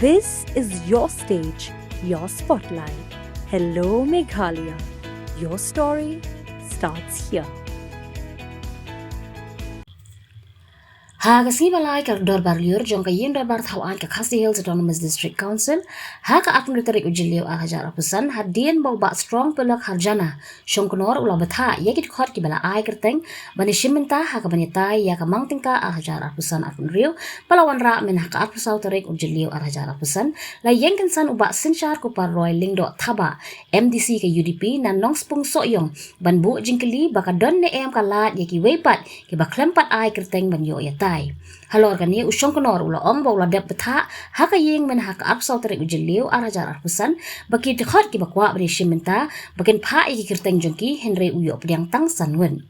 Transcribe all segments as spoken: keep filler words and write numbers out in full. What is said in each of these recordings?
This is your stage, your spotlight. Hello Meghalaya. Your story starts here. Ha ka sngi ba lai ka dorbar lyiur jong ka ïing dorbar thaw aiñ ka Khasi Hills Autonomous District Council ha ka arphew tarik u Jylliew ar hajar arphew san, hadien ba u Bah Strong Pilak Harjana Shongknor u la bthah ïa ki dkhot kiba la ai kyrteng ban ïashim bynta ha kaban ïatai ïa ka mang tyngka ar hajar arphew san arphew hynriew, ba la wanrah myn ha ka arphew saw tarik u Jylliew ar hajar arphew san, la ïeng kynsan u Bah Synshar Kupar Roy Lyngdoh Thabah, M D C ka U D P na Nongspung Sohiong, ban buh jingkylli ba ka don ne em ka lad ïa kiwei pat kiba khlem pat ai kyrteng ban ïoh ïatai. Halor kane u Shongknor u la ong ba u la dep bthah ha ka ïing myn ha ka arphew saw tarik u Jylliew ar hajar arphew san ba ki dkhot kiba kwah ban ïashim bynta ba kin phah ïa ki kyrteng jong ki, hynrei u ïoh pdiang tang san ngut.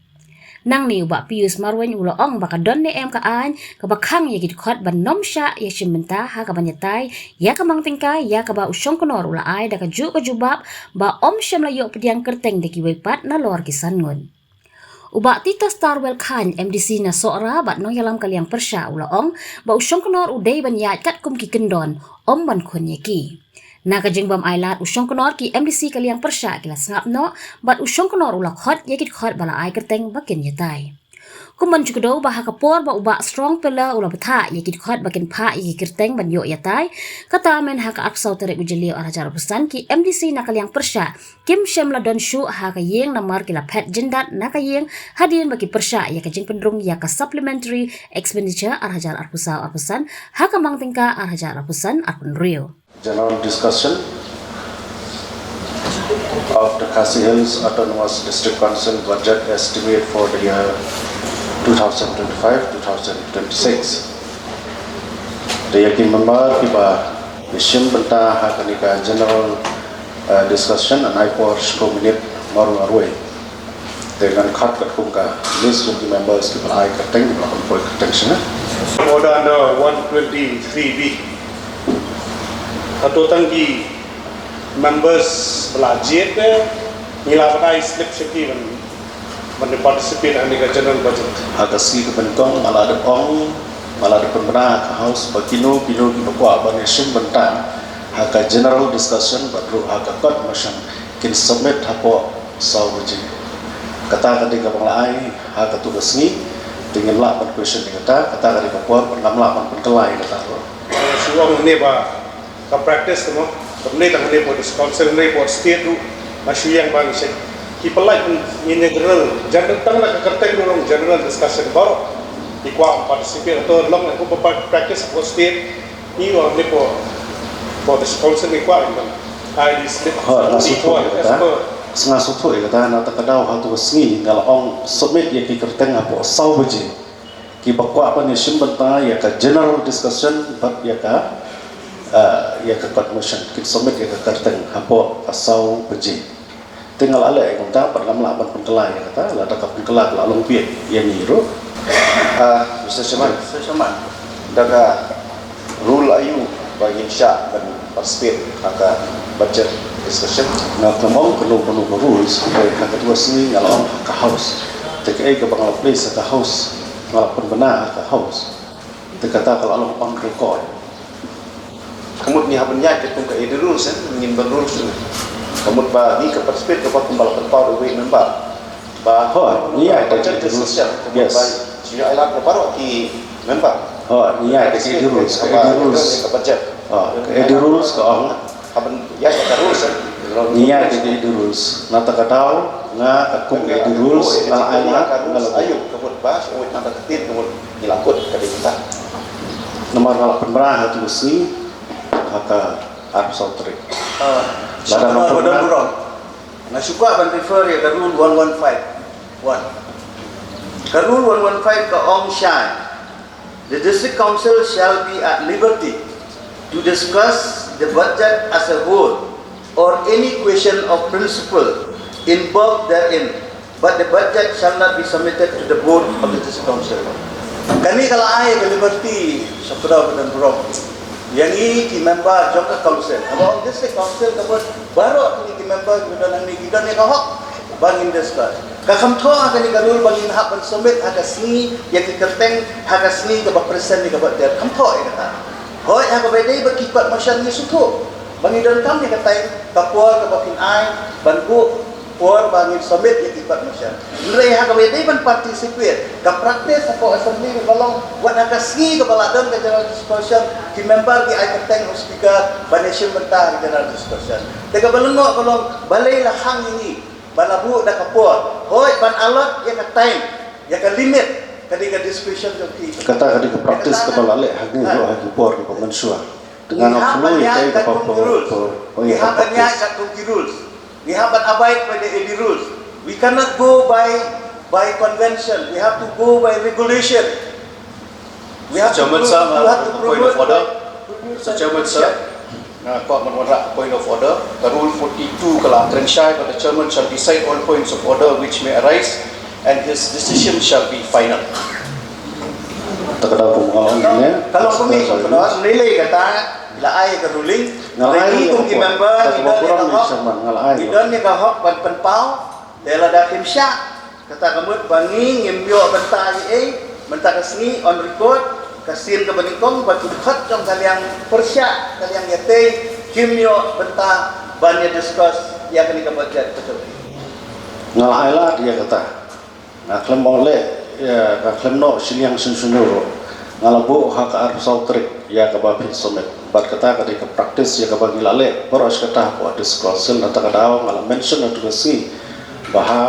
Nangne u Bah Pius Marwein u la ong ba ka don ne em ka aiñ kaba khang ïa ki dkhot ban ym shah ïashim bynta ha kaban ïatai ïa ka mang tyngka ïa kaba u Shongknor u la ai da kajuh ka jubab ba ym shym la ïoh pdiang kyrteng da kiwei pat nalor ki san ngut. U Bah Titus Tarwell Chyne, M D C na Sohra bad nongïalam ka liang pyrshah u la ong ba u Shongknor u dei ban ïaid katkum ki kyndon, ym ban khun ïa ki. Na ka jingbym ailad u Shongknor, ki M D C ka liang pyrshah ki la sngap noh bad u Shongknor u la khot ïa ki dkhot ba la ai kyrteng ba kin ïatai. Kum ban shu kdew ba ha ka por ba u Bah Strong Pilak u la bthah ïa ki dkhot ba kin phah ïa ki kyrteng ban ïoh ïatai, kata myn ha ka arphew saw tarik u Jylliew ar hajar arphew san, ki M D C na ka liang pyrshah kim shym la don shuh ha ka ïing namar ki la phet jyndat na ka ïing hadien ba ki pyrshah ïa ka jingpynrung ïa ka Supplementary Expenditure ar hajar arphew saw arphew san ha ka mang tyngka ar hajar arphew san arphew hynriew. General discussion of the Khasi Hills Autonomous District Council budget estimate for the year two thousand twenty-five two thousand twenty-six. Te ïa ki member kiba ïashim bynta ha kane ka general, uh, discussion, yn ai por shiphew minit marwei marwei. Te ngan khot katkum ka list jong ki members kiba la ai kyrteng, kiba la pynpoi kyrteng shane. Order number one twenty-three B. Hato tang ki members ba la jied, ngi la ban ai slip sha ki ban, ban participate ha kane ka general budget. Ha ka sngi kaba nyngkong nga la dep ong, nga la dep pynbna ha ka House ba kino kino kiba kwah ban ïashim bynta ha ka general discussion bad ruh ha ka court motion kin submit hapoh saw baje. Kata ka dei kaba nga la ai ha kato ka sngi, te ngim lah ban question ïa kata, kata ka dei ka por, ngam lah ban pynkylla ïa kata ruh. Shu ong ne ba ka practice te mo, kam dei tang hangne hapoh District Council, hangne hapoh State ruh, nga shu ïeng ba ngi check. Ki pynlait ngin ïa general, general tang na ka kyrteng ruh long general discussion baroh. Ki kwah participate, to long hapoh practice hapoh State. Ngi wan ne hapoh, hapoh District Council ngi kwah ban ai di slip. Hooid, nga sngewthuh ïa kata. Nga sngewthuh ïa kata, na kata ka daw ha kato ka sngi nga la ong submit ïa ki kyrteng hapoh saw baje. Kiba kwah ban ïashim bynta ïa ka general discussion bad ïa ka, ah, ïa ka court motion, kin submit ïa ka kyrteng hapoh ka saw baje. Te nga la leh ïa kata, pat ngam lah ban pynkylla ïa kata, lada ka pynkylla ka la long bieit ïa ngi ruh. Ah, Mister Chairman. Mister Chairman. Da ka rule aïu ba ngin shah ban participate ha ka budget discussion? Nga khlem ong kano kano ka rules, hynrei ha kato ka sngi nga la ong ha ka House. Te kaei kaba nga la place ha ka House, nga la pynbna ha ka House. Te kata ka la long on record. Ka mut ngi hap ban ïaid katkum ka A D rules, eh, ngin ban rules ne. Ka mut ba ngi ka participate kaba kumba la pynpaw da uwei u member. Ba, hooid, ngi ïaid katkum ka A D rules. Ka mut ba, yes, shu ïa ai lad na baroh ki member. Hooid, ngi ïaid katkum ka A D rules, ka A D rules. Ka budget. Hooid, ka A D rules ka ong. Hap ban ïaid ka rules, eh. Ngi ïaid katkum ka A D rules. Na kata ka daw nga katkum ka A D rules, nga la ai lad, nga la. Aïu, ka mut ba shu wait na kata ka ktien, ka mut ngi la kut ka dei kata. Namar nga la pynbna ha kato ka sngi ha ka arphew saw tarik. Ah, lada nga pynbna. Nga shu kwah ban refer ïa ka rule one one five one. Ka rule one one five ka ong shai, "The District Council shall be at liberty to discuss the budget as a whole or any question of principle involved therein, but the budget shall not be submitted to the board of the District Council." Kane ka la ai ka liberty, Shongknor bad Donbor, ïa ngi ki member jong ka council. Haba ong District Council ka mut baroh kine ki member kiba don hangne ki don ïa ka hok ba ngin discuss. Ka kham thoh ha kane ka rule ba ngin hap ban submit ha ka sngi ïa ki kyrteng ha ka sngi kaba present ïa ka budget. Kham thoh ïa kata. Hooid, ha kaba ïadei bad ki kot motion ngi sngewthuh ba ngi donkam ïa ka time, ka por kaba phin ai ban buh por ba ngin submit ïa ki kot motion. Hynrei ha kaba ïadei ban participate, ka practice hapoh assembly ka long wat ha ka sngi kaba la don ka general discussion, ki member ki ai kyrteng u speaker ban ïashim bynta ha ka general discussion. Te kaba lyngkot ka long balei la hap ïa ngi ban la buh da ka por. Hooid, ban allot ïa ka time, ïa ka limit, ka dei ka discretion jong ki. Kata ka dei ka practice kaba la leh ha ngi ruh ha ki por kiba mynshuwa. Te ngan ong shuh ïa kaei kaba por, por, por, ïa ka practice. We have ban abide by the A D rules. We cannot go by, by convention. We have to go by regulation. We have to Chairman, prove, sir, we have to uh, prove point of it order. By Mister Chairman, sir. Yeah. Nga kwah ban wanrah point of order. Ka Rule forty-two ka la kren shai, but the chairman shall decide all points of order which may arise, and his decision shall be final. Ta ka daw kum ka ong ne. Ka long kumne, ka long lei lei kata, la ai ka ruling. Nga la ai ruling kum ki member, ngi don ïa ka hok, ngi don ïa ka hok ban pynpaw. Te lada phim shah, kata ka mut ba ngi ngim ïoh bynta ei ei, mynta ka sngi on record, ka sien kaba nyngkong ba ki dkhot jong ka liang pyrshah, ka liang ïatei, kim ïoh bynta ban ïa discuss ïa kane ka budget ka jong ki. Nga la ai lad ïa kata. Nga khlem ong leh ïa ka, khlem noh shiliang shim shano ruh. Nga la buh ha ka arphew saw tarik ïa kaba phin submit. Bad kata ka dei ka practice ïa kaba ngi la leh baroh shi katta hapoh District Council. Nangta ka daw nga la mention ha tu ka sngi ba ha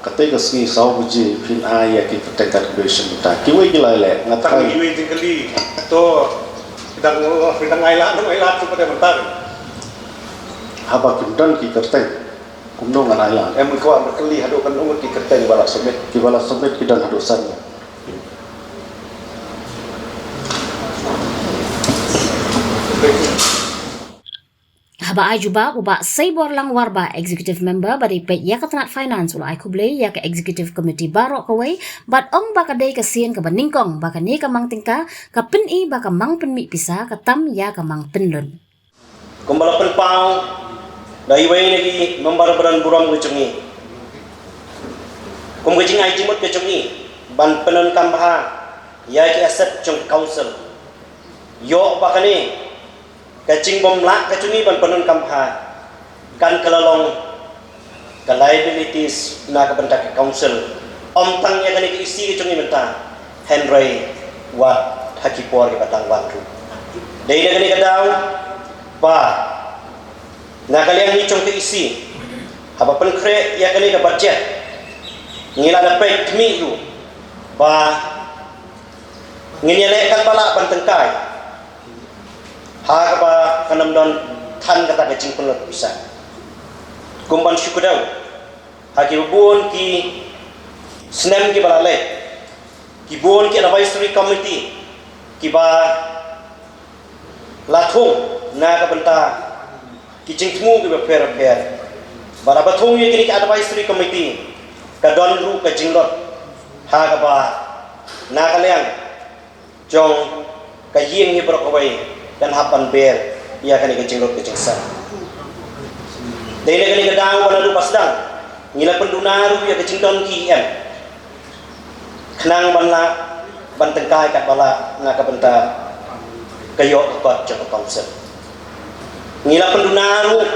katei ka sngi saw baje phin ai ïa ki kyrteng contribution mynta. Kiwei ki la leh, nga tang tang kiwei jingkylli. To, phi dang, phi dang ai lad, dang ai lad tu pat mynta. Haba kim don ki kyrteng, kumno ngan ai lad? Em, kwah ban kylli haduh katno ngut ki kyrteng ba la submit? Kiba la submit ki don haduh san ngut. Haba ai jubab, u Bah Seiborlang Warbah, Executive Member ba dei peit ïa ka tnat Finance, u la ai khublei ïa ka Executive Committee baroh kawei bad ong ba ka dei ka sien kaba nyngkong ba kane ka mang tyngka ka pyni ba ka mang pynmih pisa ka tam ïa ka mang pynlut. Kumba la pynpaw da iwei na ki member ba don burom ka jong ngi, kum ka jingai jingmut ka jong ngi ban pyndonkam bha ïa ki asset jong ka council. Ïoh ba kane ka jingbym lah ka jong ngi ban pyndonkam bha kan kylla long ka liabilities na ka bynta ka council. Ym tang ïa kane ka E C ka jong ngi mynta, hynrei wat ha ki por kiba dang wan ruh. Dei na kane ka daw ba na ka liang ngi jong ka E C, haba pynkhreh ïa kane ka budget, ngi la da peit khmih ruh ba ngin ïaleh katba lah ban tyngkai ha kaba kan ym don than kata ka jingpynlut pisa. Kum ban shu kdew ha kiba bun ki snem kiba la leit, ki bun ki advisory committee kiba la thung na ka bynta ki jingthmu kiba pher pher. Bad haba thung ïa kine ki advisory committee, ka don ruh ka jinglut ha kaba na ka liang jong ka ïing hi baroh kawei kan hap ban ber ïa kane ka jinglut ka jingsan. Dei na kane ka daw ba naduh ba sdang ngi la pynduna ruh ïa ka jingdon ki E M khnang ban lah ban tyngkai katba lah na ka bynta ka ïoh ka kot jong ka council. Ngi la pynduna ruh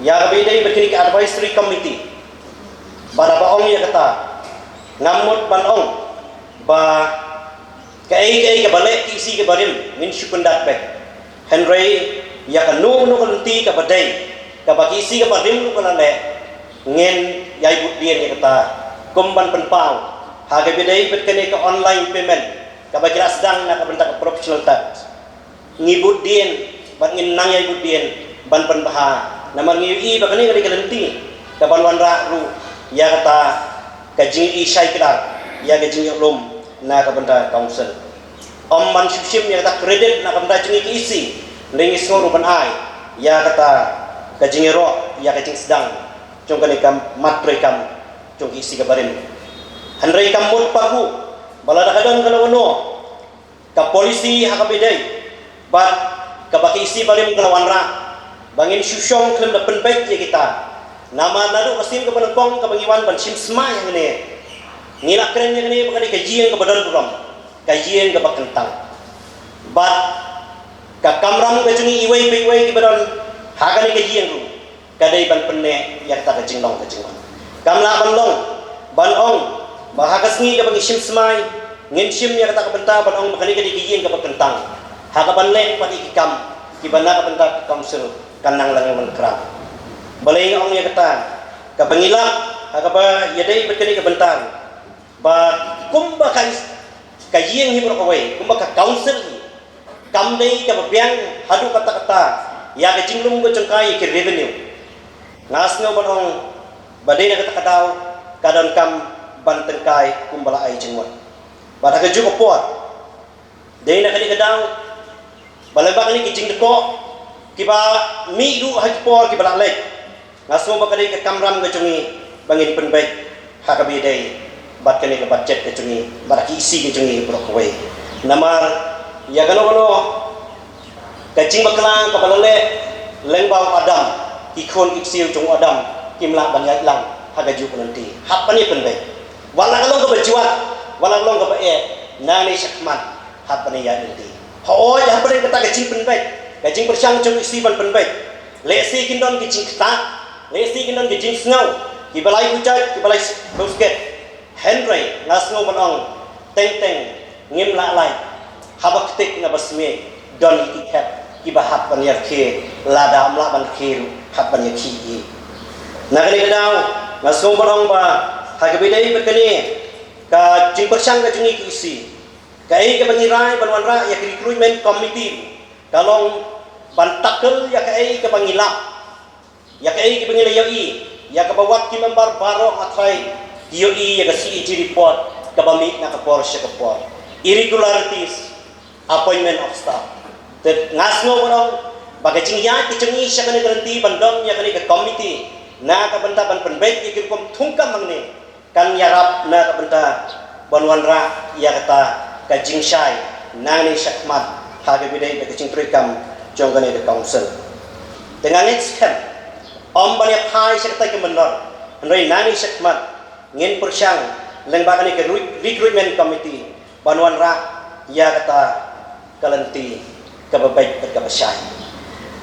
ïa kaba ïadei bad kine ki advisory committee. Bad haba ong ïa kata, ngam mut ban ong ba kaei kaei kaba leh ki E C kiba rim ngin shu pyndap beit. Hynrei ïa kano kano ka lynti kaba dei kaba ki E C kiba rim ruh ka la leh, ngin ïai bud dien ïa kata, kum ban pynpaw ha kaba ïadei bad kane ka online payment kaba ki la sdang na ka bynta ka professional tax. Ngi bud dien bad ngin nang ïai bud dien ban pynbha, namar ngi ïohi ba kane ka dei ka lynti kaban wanrah ruh ïa kata ka jingïohi shai kdar ïa ka jingïohlum na ka bynta ka council. Ym ban shu shim ïa kata credit na ka bynta jong ngi ki E C, hynrei ngi sngew ruh ban ai ïa kata ka jingïaroh ïa ka jingsdang jong kane ka mat treikam jong ki E C kaba rim. Hynrei kam mut pat ruh ba lada ka don kano kano ka policy ha kaba ïadei bad kaba ki E C barim ka la wanrah ba ngin shu shong khlem da pynbeit ïa kita. Namar naduh ka sien kaba nyngkong kaba ngi wan ban shim sma ïa kane, ngi la kren ïa kane ba ka dei ka ïing kaba don burom, ka ïing kaba kyntang. Bad Ka kamram ka jong ngi iwei pa iwei kiba don ha kane ka ïing ruh ka dei ban pynneh ïa kata ka jinglong ka jingman. Kam lah ban long ban ong ba ha ka sngi kaba ngi shim smai ngin shim ïa kata ka bynta ban ong ba kane ka dei ka ïing kaba kyntang ha kaban leh pat ïa ki kam kiba na ka bynta ka council kan nang lang ban khrang. Balei nga ong ïa kata? Kaba ngi lap ha kaba ïadei bad kane ka bynta ba kumba ka, ka ïing hi baroh kawei, kumba ka council hi kam dei kaba biang haduh katta katta ïa ka jinglum ka jong ka ïa ki revenue. Nga sngew ban ong ba dei na kata ka daw ka donkam ban tyngkai kumba la ai jingmut. Bad ha kajuh ka por, dei na kane ka daw ba lem bad kine ki jingdkoh kiba mih ruh ha ki por kiba la leit, nga sngew ba ka dei ka kamram ka jong ngi ba ngin pynbeit ha kaba ïadei bad kane ka budget ka jong ngi bad ha ki isi ka jong ngi baroh kawei. Namar ïa kano kano ka jingbakla kaba la leh lyngba u Adam, ki khun ki ksiew jong u Adam kim lah ban ïaid lang ha kajuh ka lynti. Hap ban ïa pynbeit, wat la ka long kaba jwat, wat la ka long kaba eh, nangne shakhmat hap ban ïa ïaid lynti. Hooid, hapdeng kata ka jingpynbeit, ka jingpyrshang jong ki isi ban pynbeit, lehse kin don ki jingktah, lehse kin don ki jingsngew kiba lai khuid, kiba lai bawskhet. Hynrei nga sngew ban ong, teng teng ngim lah lait, haba ktik naba smiej, don hi ki khep kiba hap ban ïa rkhie, lada ym lah ban rkhie ruh hap ban ïa khih hi. Na kane ka daw nga sngew ban ong ba ha kaba ïadei bad kane ka jingpyrshang ka jong ngi ki isi, kaei kaba ngi rai ban wanrah ïa ka recruitment committee ka long ban tackle ïa kaei kaba ngi lap, ïa kaei kaba ngi la ïohi, ïa kaba wat ki member baroh nga tharai ki ïohi ïa ka C A G report kaba mih na ka por sha ka por. Irregularities, appointment of staff. Te nga sngew ban ong ba ka jingïaid ka jong ngi sha kane ka lynti ban don ïa kane ka committee na ka bynta ban pynbeit ïa ki rukom thungkam hangne kan ïarap na ka bynta ban wanrah ïa kata ka jingshai nangne shakhmat ha kaba ïadei bad ka jingtrei kam jong kane ka council. Te nga ngeit skhem, ym ban ïa phai sha kata ka mynder, hynrei nangne shakhmat ngin pyrshang lyngba kane ka re-, recruitment committee ban wanrah ïa kata ka lynti kaba beit bad kaba shai.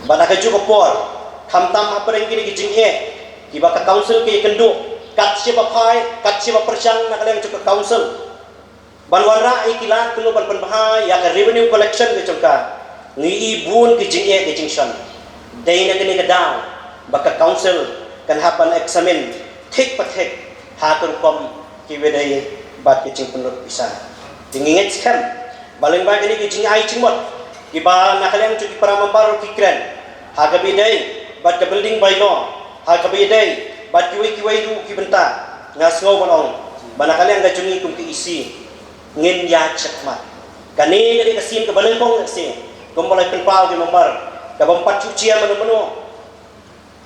Bad ha kajuh ka por, khamtam hapdeng kine ki jingeh kiba ka council ka ïakynduh, kat shaba phai, kat shaba pyrshang na ka liang jong ka council ban wanrah ïa ki lad kumno ban pynbha ïa ka revenue collection ka jong ka, ngi i bun ki jingeh ki jingshon. Dei na kane ka daw ba ka council kan hap ban examine thik pa thik ha ka rukom kiba ïadei bad ka jingpynlut pisa. Te ngi ngeit skhem ba lyngba kine ki jingai jingmut kiba na ka liang jong ki para member ki kren ha kaba ïadei bad ka building bylaw, ha kaba ïadei bad kiwei kiwei ruh ki bynta, nga sngew ban ong ba na ka liang ka jong ngi kum ki isi ngin ïaid shakhmat. Kane ka dei ka sien kaba nyngkong, ka sien kumba la pynpaw ki member, kaba ym pat shu jia mano mano.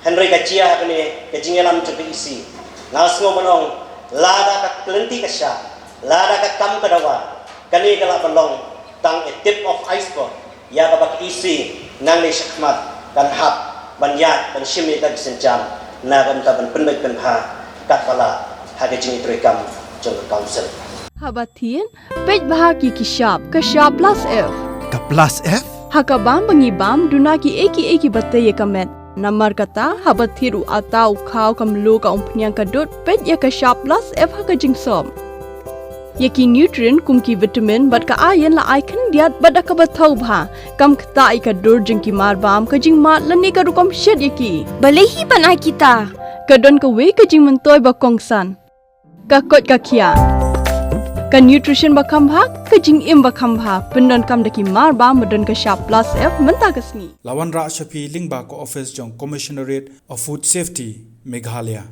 Hynrei ka jia ha kane ka jingïalam jong ka isi. Nga sngew ban ong, lada ka lynti ka shah, lada ka kam ka dawa, kane ka lah ban long tang a tip of iceberg ïa kaba ka isi nangne shakhmat kan hap ban ïaid ban shim ïa kita ki sienjam na ka bynta ban pynbeit pynbha katba lah ha ka jingïatreikam jong ka council. Haba thied, peit bha ki ki shap, ka shap plus F. Ka plus F? Ha ka bam ba ngi bam, duna kiei kiei kiba tei ïa ka met. Namar kata, haba thied u ata, u khaw, ka mluh, ka umphniang, ka dud, peit ïa ka shap plus F ha ka jingsop. Ïa ki nutrient kum ki vitamin bad ka iron la ai khyndiat bad da kaba thaw bha. Kam ktah ïa ka dur jong ki mar bam, ka jingmad lane ka rukom shet ïa ki. Balei hi ban ai kita? Ka don kawei ka jingmyntoi ba kongsan. Ka koit ka khiah. Ka nutrition ba kham bha, ka jingim ba kham bha. Pyndonkam da ki mar bam ba don ka shap plus F mynta ka sngi. La wanrah sha phi lyngba ka office jong Commissionerate of Food Safety, Meghalaya.